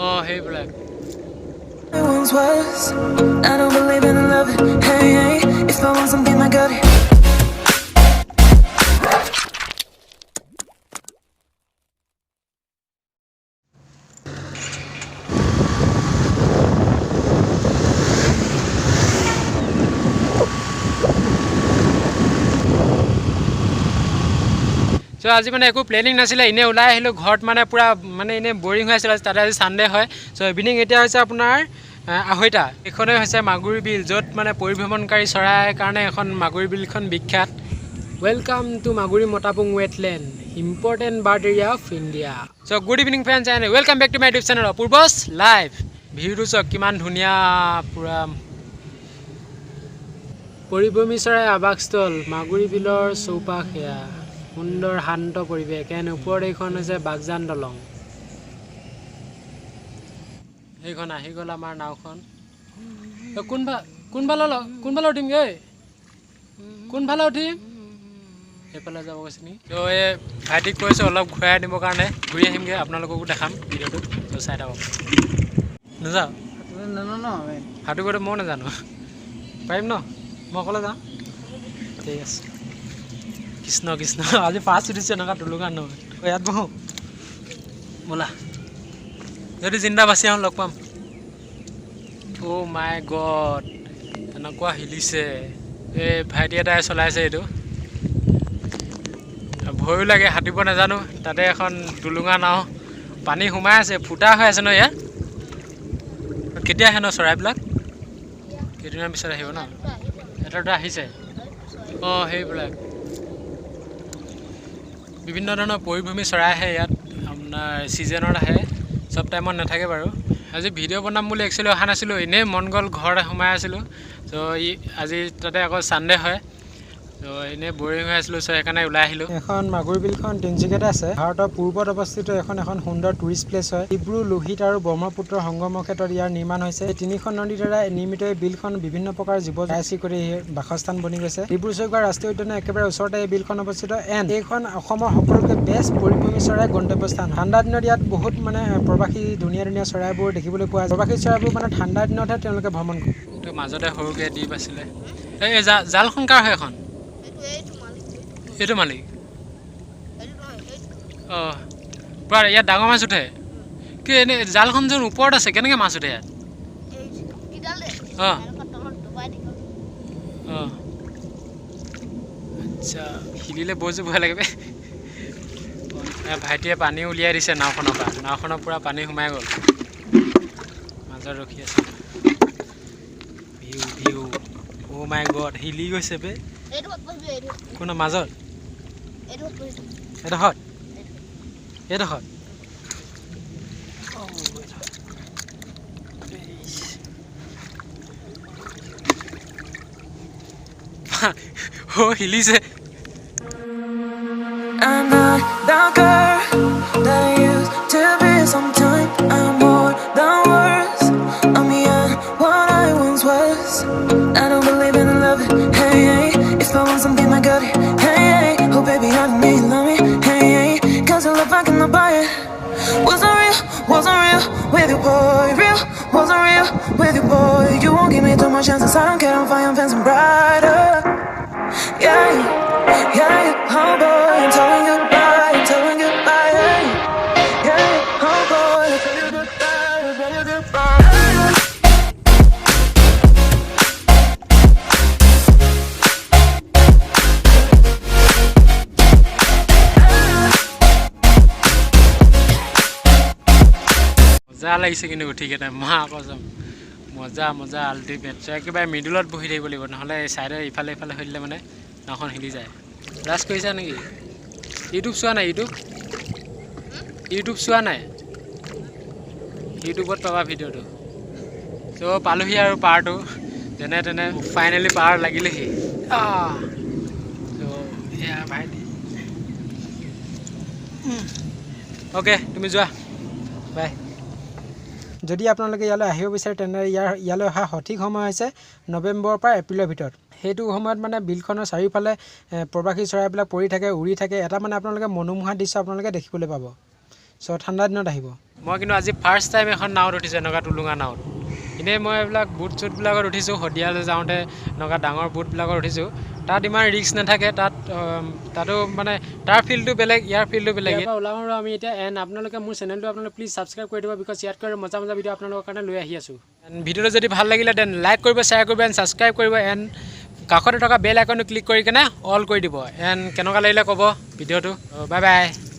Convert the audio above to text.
অঁ, সেইবিলাক। I once was. I don't believe in love. Hey, hey. If I want something, I got it. চ' আজি মানে একো planning নাছিলে, এনেই ওলাই আহিলোঁ। ঘৰত মানে পূৰা মানে এনেই বৰিং হৈ আছিলে, তাতে আজি ছানডে হয়। চ' ইভিনিং এতিয়া হৈছে আপোনাৰ 2:30। এইখনেই হৈছে মাগুৰী বিল, য'ত মানে পৰিভ্ৰমণকাৰী চৰাইৰ কাৰণে এখন মাগুৰী বিলখন বিখ্যাত। Welcome to Maguri Motapung wetland, important bird area of India. So good evening friends and welcome back to my YouTube channel Apurba's live. ভিউটো চাওক কিমান ধুনীয়া, পূৰা পৰিভ্ৰমী চৰাই আৱাসস্থল মাগুৰী বিলৰ চৌপাশ। এয়া সুন্দৰ শান্ত পৰিৱেশ। এণ্ড ওপৰত এইখন হৈছে বাগজান দলং। সেইখন আহি গ'ল আমাৰ নাওখন। কোনফা কোনফালে কোনফালে উঠিমগৈ, কোনফালে উঠিম? সেইফালে যাব কৈছে নেকি? ত' এই ভাইটিক কৈছোঁ অলপ ঘূৰাই আনিবৰ কাৰণে, ঘূৰি আহিমগৈ, আপোনালোককো দেখাম ভিডিঅ'টো। ত' চাই থাকক। নাযাওঁ সাঁতুৰিবতো ময়ো নাজানো। পাৰিম ন? মই অকলে যাওঁ। ঠিক আছে। কৃষ্ণ কৃষ্ণ, আজি ফাৰ্ষ্ট উঠিছোঁ এনেকুৱা টুলুঙা নহয়। ইয়াত বহোঁ বোলা, যদি জিন্দা বাচি আহোঁ লগ পাম। অ' মাই গড, এনেকুৱা হিলিছে। এই ভাইটি এটাই চলাইছে এইটো। ভয়ো লাগে, সাঁতুৰিব নাজানো। তাতে এখন টুলুঙা নাও, পানী সোমাই আছে, ফুটা হৈ আছে ন ইয়াত। কেতিয়া আহে ন চৰাইবিলাক? কেইদিনমান পিছত আহিব ন? এটা দুটা আহিছে। অঁ, সেইবিলাক বিভিন্ন ধৰণৰ পৰিভ্ৰমী চৰাই আহে ইয়াত, আপোনাৰ ছিজনত আহে, চব টাইমত নাথাকে বাৰু। আজি ভিডিঅ' বনাম বুলি একচুৱেলি অহা নাছিলোঁ, এনেই মন গ'ল, ঘৰতে সোমাই আছিলোঁ। চ' ই আজি তাতে আকৌ ছানডে হয়, ত' এনেই বৰিং হৈ আছিলোঁ, চ' সেইকাৰণে ওলাই আহিলোঁ। এখন মাগুৰী বিলখন তিনিচুকীয়াতে আছে। ভাৰতৰ পূৰ্বত অৱস্থিত এখন এখন সুন্দৰ টুৰিষ্ট প্লেচ হয়। ডিব্ৰু, লোহিত আৰু ব্ৰহ্মপুত্ৰৰ সংগমৰ ক্ষেত্ৰত ইয়াৰ নিৰ্মাণ হৈছে। এই তিনিখন নদীৰ দ্বাৰা নিৰ্মিত এই বিলখন বিভিন্ন প্ৰকাৰৰ জীৱ চৰাই চিৰিকটিৰ বাসস্থান বনি গৈছে। ডিব্ৰু চৈখোৱা ৰাষ্ট্ৰীয় উদ্যানৰ একেবাৰে ওচৰতে এই বিলখন অৱস্থিত। এণ্ড এইখন অসমৰ সকলোতকৈ বেষ্ট পৰিভ্ৰমী চৰাই গন্তব্যস্থান। ঠাণ্ডা দিনত ইয়াত বহুত মানে প্ৰৱাসী ধুনীয়া ধুনীয়া চৰাইবোৰ দেখিবলৈ পোৱা যায়। প্ৰৱাসী চৰাইবোৰ মানে ঠাণ্ডা দিনতহে তেওঁলোকে ভ্ৰমণ কৰে। এইটো মাজতে সৰুকৈ দ্বীপ আছিলে। এই জালখন কাৰ হয় এখন? এইটো মালিক। অঁ, পূৰা ইয়াত ডাঙৰ মাছ উঠে কি? এনেই জালখন যোন ওপৰত আছে, কেনেকৈ মাছ উঠে ইয়াত? অঁ অঁ, আচ্ছা, হিলিলে বৰ যে ভয় লাগে বে। ভাইটিয়ে পানী উলিয়াই দিছে নাওখনৰ পৰা, নাওখনৰ পূৰা পানী সোমাই গ'ল। মাজত ৰখি আছে। ভিউ ভিউ, অ' মাই গড, হিলি গৈছে বে। কোন মাজত? এইডোখৰত, এইডোখৰত। অ' হিলিছে। I'm not the girl that I used to be. Sometimes I'm more than words. I'm beyond what I once was. I don't believe in love. Hey, hey. If I want something, I got it. Hey, hey. Oh, baby, I need love me. Hey, hey. 'Cause your love, I cannot buy it. Wasn't real, wasn't real with you, boy. Real, wasn't real with you, boy. You won't give me too much chances. I don't care. I'm fine, I'm fencing brighter. Yeah, yeah, oh boy, I'm telling you goodbye, I'm telling you goodbye, yeah, yeah, oh boy, I tell you goodbye, I tell you goodbye. মজা লাগিছে কিন্তু উঠি কেনে, মা কচম, মজা মজা ultimate. চ' একেবাৰে মিডলত বহি থাকিব লাগিব, নহ'লে ছাইডে ইফালে ইফালে হৈ দিলে মানে নাওখন হিলি যায়। ব্ৰাছ কৰিছা নেকি? ইউটিউব চোৱা নাই? ইউটিউব ইউটিউব চোৱা নাই? ইউটিউবত পাবা ভিডিঅ'টো। চ' পালোহি আৰু পাৰটো, যেনে তেনে ফাইনেলি পাৰ লাগিলেহি। চ' এয়া ভাইটি। অ'কে, তুমি যোৱা, বাই। যদি আপোনালোকে ইয়ালৈ আহিব বিচাৰে তেন্তে ইয়ালৈ অহা সঠিক সময় হৈছে নৱেম্বৰৰ পৰা এপ্ৰিলৰ ভিতৰত। সেইটো সময়ত মানে বিলখনৰ চাৰিওফালে প্ৰৱাসী চৰাইবিলাক পৰি থাকে, উৰি থাকে। এটা মানে আপোনালোকে মনোমোহা দৃশ্য আপোনালোকে দেখিবলৈ পাব। চ' ঠাণ্ডা দিনত আহিব। মই কিন্তু আজি ফাৰ্ষ্ট টাইম এখন নাৱত উঠিছোঁ, এনেকুৱা টুলুঙা নাৱত। এনেই মই এইবিলাক বোট চোটবিলাকত উঠিছোঁ, শদিয়ালৈ যাওঁতে এনেকুৱা ডাঙৰ বোটবিলাকত উঠিছোঁ। তাত ইমান ৰিস্ক নাথাকে। তাত তাতো মানে তাৰ ফিল্ডটো বেলেগ, ইয়াৰ ফিল্ডটো বেলেগ। ইয়াৰ পৰা ওলাওঁ আৰু আমি এতিয়া। এণ্ড আপোনালোকে মোৰ চেনেলটো আপোনালোকে প্লিজ ছাবস্ক্ৰাইব কৰি দিব, because ইয়াতকৈ আৰু মজা মজা ভিডিঅ' আপোনালোকৰ কাৰণে লৈ আহি আছোঁ। এণ্ড ভিডিঅ'টো যদি ভাল লাগিলে, then like কৰিব, শ্বেয়াৰ কৰিব এণ্ড ছাবস্ক্ৰাইব কৰিব, এণ্ড কাষতে থকা বেল আইকনটো ক্লিক কৰি কেনে অল কৰি দিব। এণ্ড কেনেকুৱা লাগিলে ক'ব ভিডিঅ'টো। Bye bye.